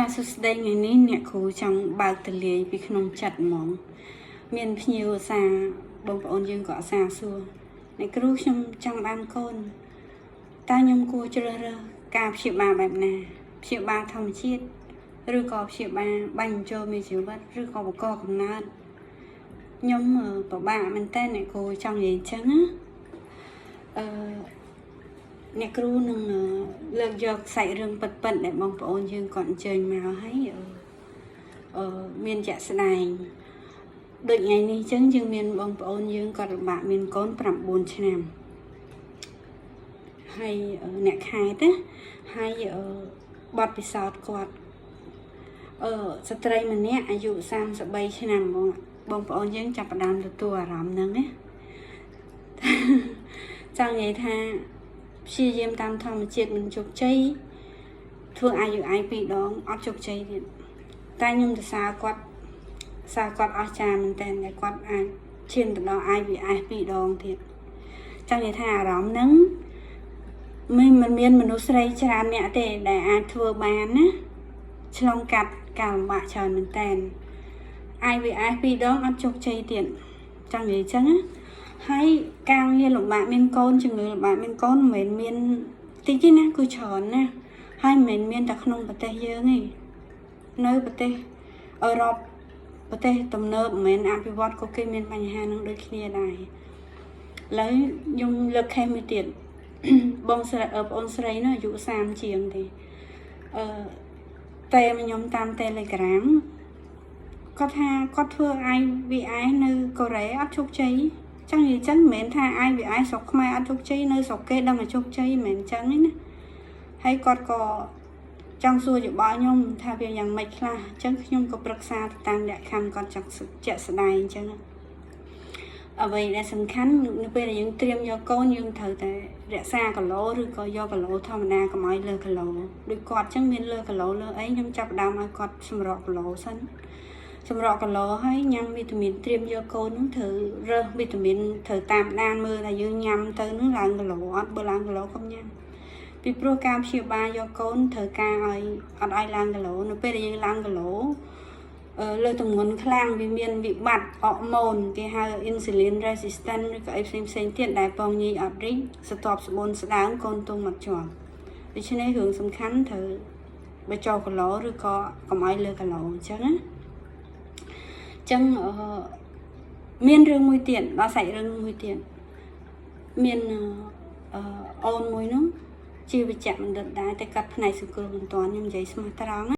ចាសសួស្តីថ្ងៃនេះអ្នកគ្រូចង់បើកទលាយពីក្នុងចិត្តហ្មង មានភ្ញៀវអាសាបងប្អូនយើងក៏អាសាសួរអ្នកគ្រូខ្ញុំចង់បានកូនតើខ្ញុំគួរជ្រើសរើសការព្យាបាលបែបណាព្យាបាលធម្មជាតិឬក៏ព្យាបាលបាញ់បញ្ចូលមានជីវិតឬក៏បង្កកំណើតខ្ញុំពិបាកមែនតើអ្នកគ្រូចង់និយាយអញ្ចឹងណាអឺអ្នកគ្រូនឹងលើកយកសាច់រឿងពិតៗដែលបងប្អូនយើងគាត់អញ្ជើញមកហើយអឺមានជាក់ស្ដែងដូចថ្ងៃនេះអញ្ចឹងយើងមានបងប្អូនយើងគាត់លំបាកមានកូន9ឆ្នាំហើយអ្នកខេតណាហើយបទពិសោធន៍គាត់ស្ត្រីម្នាក់អាយុ33ឆ្នាំបងបងប្អូនយើងចាប់ផ្ដើមទទួលអារម្មណ៍ហ្នឹងណាចង់និយាយថាព្យាយាមតាមធម្មជាតិមិនជោគជ័យធ្វើ IUI ពីរដងអត់ជោគជ័យទៀតតែខ្ញុំសរសើរគាត់សារគាត់អស្ចារ្យមែនតើដែលគាត់អាចឈានទៅដល់ IVF ពីរដងទៀតចង់និយាយថាអារម្មណ៍ហ្នឹងមិនមានមនុស្សស្រីច្រើនអ្នកទេដែលអាចធ្វើបានណាឆ្លងកាត់ការលំបាកច្រើនមែនតើ IVF ពីរដងអត់ជោគជ័យទៀតចង់និយាយចឹងណាហើយការងារលំបាកមានកូនជំងឺលំបាកមានកូនមិនមែនមានតិចទេណាគឺច្រើនណាស់ហើយមិនមែនមានតែក្នុងប្រទេសយើងទេនៅប្រទេសអឺរ៉ុបប្រទេសទំនើបមិនមែនអភិវឌ្ឍក៏គេមានបញ្ហានឹងដូចគ្នាដែរឥឡូវខ្ញុំលើក case មួយទៀត បងស្រីបងអូនស្រីនោះអាយុ30ជាងទេអឺតែខ្ញុំតាម Telegram គាត់ថាគាត់ធ្វើ IVF នៅកូរ៉េអត់ជោគជ័យចង់និយាយចឹងមិនមែនថា IVF ស្រុកខ្មែរអត់ជោគជ័យនៅស្រុកគេដឹងតែជោគជ័យមិនមែនចឹងទេណាហើយគាត់ក៏ចង់សួរយោបល់ខ្ញុំថាវាយ៉ាងម៉េចខ្លះអញ្ចឹងខ្ញុំក៏ប្រឹក្សាទៅតាមលក្ខខណ្ឌគាត់ចង់ជាក់ស្ដែងអញ្ចឹងអ្វីដែលសំខាន់នៅពេលដែលយើងត្រៀមយកកូនយើងត្រូវតែរក្សាគីឡូឬក៏យកគីឡូធម្មតាកុំឲ្យលើសគីឡូដូចគាត់អញ្ចឹងមានលើសគីឡូលើអីខ្ញុំចាប់ផ្ដើមឲ្យគាត់សម្រកគីឡូសិនសម្រកគីឡូហើយញ៉ាំវីតាមីនត្រៀមយកកូនហ្នឹងត្រូវរើសវីតាមីនត្រូវតាមដានមើលថាយើងញ៉ាំទៅហ្នឹងឡើងគីឡូអត់បើឡើងគីឡូកុំញ៉ាំពីព្រោះការព្យាបាលយកកូនត្រូវការឲ្យអត់ឲ្យឡើងគីឡូនៅពេលដែលយើងឡើងគីឡូលើទម្ងន់ខ្លាំងវាមានវិបត្តិអរម៉ូនគេហៅ insulin resistant ឬក៏អីផ្សេងផ្សេងទៀតដែលពងញីអត់រីកស្ទាប់ស្បូនស្ដើងកូនទុំអត់ជាប់ដូច្នេះរឿងសំខាន់ត្រូវបញ្ចុះគីឡូឬក៏កុំឲ្យលើគីឡូអញ្ចឹងណាអញ្ចឹងអឺមានរឿងមួយទៀតដល់សាច់រឿងមួយទៀតមានអឺអូនមួយនោះជាវិជ្ជបណ្ឌិតដែរតែគាត់ផ្នែកសង្គ្រោះបន្ទាន់ខ្ញុំនិយាយស្មោះត្រង់ណា។